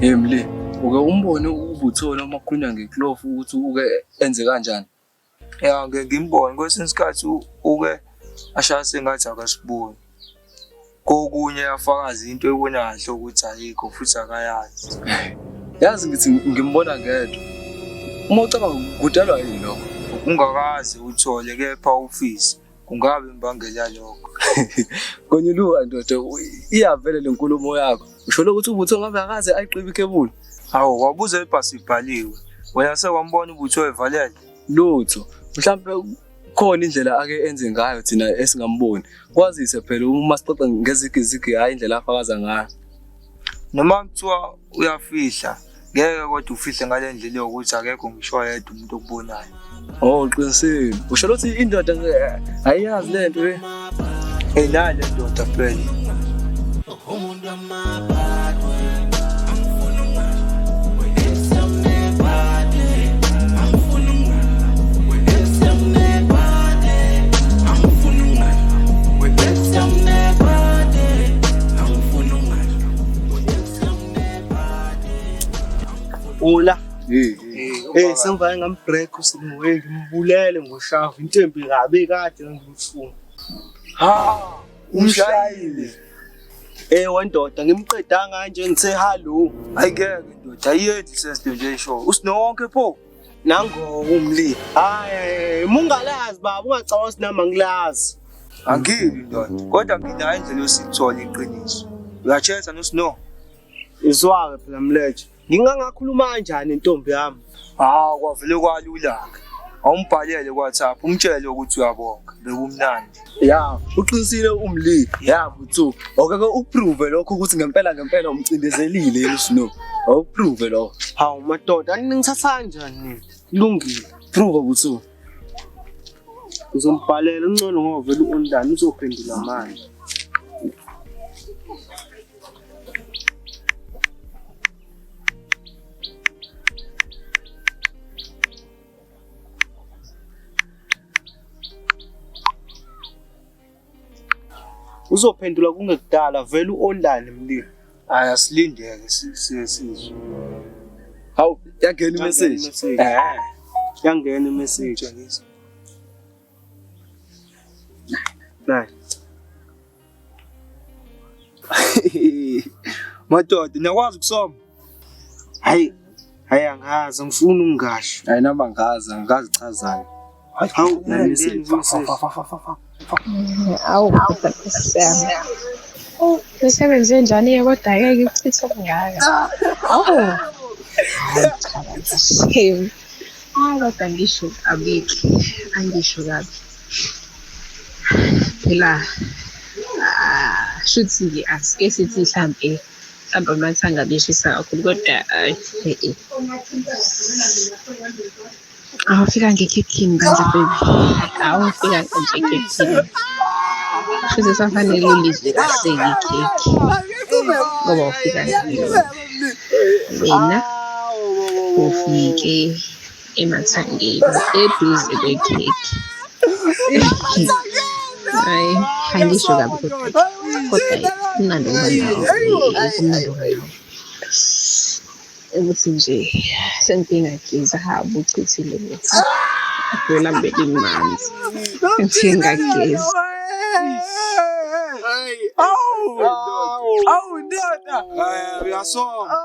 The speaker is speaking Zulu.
Emli, uke umbone ubuthole uma kukhulunywa ngeklofu ukuthi uke enze kanjani? Ya ngeke ngimbone kwesinye isikhathi uke ashaya sengathi akasiboni. Kokunye afakaze into ebona kahle ukuthi ayikho futhi akayazi. Yazi ngithi ngimbona ngedwa. Uma ucabanga kudalwa yini lokho? Ungakaze uthole kepha ufise kungabe imbangela yalokho. Gonyuluka ndoda iyavele le nkulumo yakho. Usho ukuthi ubutho ngabe akaze ayiqibe ikhebula. Hawu wabuza ibhasi ibhaliwe. Wena sewambona ubutho evalele? Lutho. Mhlampe khona indlela ake enze ngayo thina esingamboni. Kwazise phela uma sixoxa ngezigizigi hayi indlela afakaza ngayo. Noma kuthiwa uyafihla ngeke kodwa ufihle ngale ndlela yokuthi akekho ngisho oyedwa umuntu okubonayo. Oh uqinisile. Usho ukuthi indoda ayiyazi le nto le. Hey nayi le ndoda phela. Ola. Eh sengivake ngambreak uSimuwe ngimbulele ngoshavu into embi kabi kade ngimfuna. Ha, umshayile. Eh wendoda ngimqedanga kanje ngithe hello. Hayi ngeke ndoda ayenzi sense nje esho. Usinonke pho. Nango umli. Hayi mungalazi baba ungacabanga ukuthi nami angilazi. Angili ndoda kodwa nginayo indlela yosithola iqiniso. Uyachetha noSino. Izwake phela mleje. Ngingangakhuluma kanjani intombi yami? Ah kwavele kwalula-ke. Awumbhalele ku-WhatsApp umtshele ukuthi uyabonga bekumnandi. Ya, uqinisile umli. Ya buthu. Okeke uprove lokho ukuthi ngempela ngempela umcindezelile yena uSnow. Awuprove lokho. Hawu madoda ningithatha kanjani nina? Kulungile. Prove buthu. Ngizombhalela ungcono ngoba vele u-online uzophendula manje. Uzophendula kungekudala vele u-online mlilo. Hayi asilindeke sizwe. Hawu, yangena imessage. Eh. Yangena imessage. Tshengisa. Nayi. Madoda niyakwazi ukusoma? Hayi, hayi angazi ngifuna ukungasho. Hayi noma angazi, angikazi chazayo. Hawu, message. Awu kodwa Nkosi yami. Oh, imisebenzi enjani-ke kodwa angeke ikuchithe okungaka. Awu. Hayi cha bandla, shame. Hayi kodwa ngisho kabi-ke, angisho kabi. Phela ah, shuthi nje asike sithi hlampe mhlampe amathanga abeshisa kakhulu kodwa hhayi e-e. Awufika ngekhekhini bandla baby. Awufika nje ekhekhini. Futhi safanele ulizwe kahle ikhekhe. Ngoba ufika ngalo. Wena ufike emathangeni eduze kwekhekhe. Hayi, angisho kabi kodwa kodwa kumnandi ukuba nawe, kumnandi ukuba nawe. Ukuthi nje sengike ngageza hhawu uchithile ukuthi lami belimanzi. Ngifike ngageza. Awu ndoda. Uyasoma.